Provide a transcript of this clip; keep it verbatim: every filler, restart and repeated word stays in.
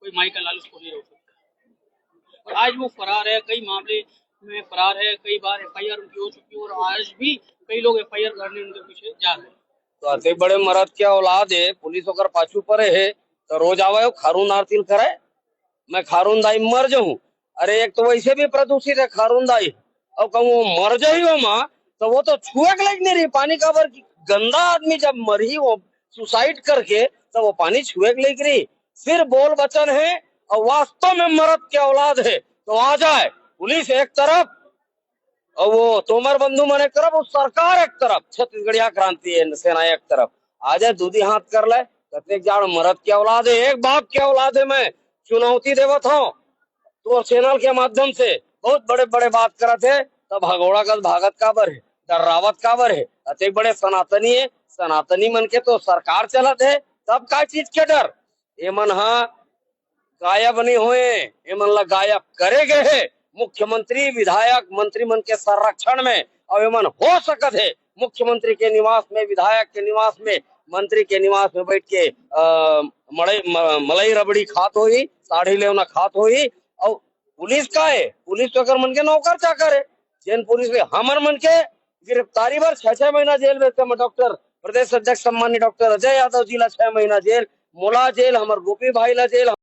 कोई माई का लाल उसको नहीं रोक सकता। और आज वो फरार है, कई मामले में फरार है, कई बार एफआईआर उनकी हो चुकी है और आज भी कई लोग एफआईआर करने उनके पीछे जा रहे हैं। तो अतेक बड़े मरद के औलाद हे, पुलिस ओकर पाछू परे हे, तो रोज आवय अउ खारून आरती ल करय, मैं खारून दाई मर जाहूं। अरे, एक तो वैसे भी प्रदूषित हे खारून दाई, अउ कहूं वो मर जाही ओमा, तो वो तो छुए के लायक नहीं रही पानी, काबर कि गंदा आदमी जब मरही वो सुसाइड करके, तो वो पानी छुए के लायक रही। सिर्फ बोल वचन हे अउ वास्तव में मरद के औलाद हे, तो आ जाय पुलिस एक तरफ अउ वो तोमर बंधु मन एक तरफ, वो सरकार एक तरफ, छत्तीसगढ़िया क्रांति सेना एक तरफ, आ जाय, दूधी हाथ कर ले। कतेक जाड़ मरद के औलाद हे, एक बाप के औलाद हे। मैं चुनौती देवत हूं तोर चैनल के माध्यम से, बहुत बड़े बड़े बात करत हे, तब हगौड़ा कस भागत काबर हे, डर्रावत काबर हे? अतेक बड़े सनातनी हे, सनातनी मन के तो सरकार चलत हे, तब का चीज के डर? एमन हा गायब नहीं होए, एमन ला गायब करे गए हे मुख्यमंत्री, विधायक, मंत्री मन के संरक्षण में। अउ एमन हो सकत हे मुख्यमंत्री के निवास में, विधायक के निवास में, मंत्री के निवास में बैठ के, अ, मड़ई, म-, मलई रबड़ी खात होही, साढ़ी लेवना खात होही। अउ पुलिस का हे? पुलिस तो एकर मन के नौकर चाकर हे। जेन पुलिस हे, हमर मन के गिरफ्तारी बर छह छह महीना जेल भेजते, डॉक्टर, प्रदेश अध्यक्ष सम्मानित डॉक्टर अजय यादव जी ला छह महीना जेल, मोला जेल, हमर गोपी भाई ला जेल,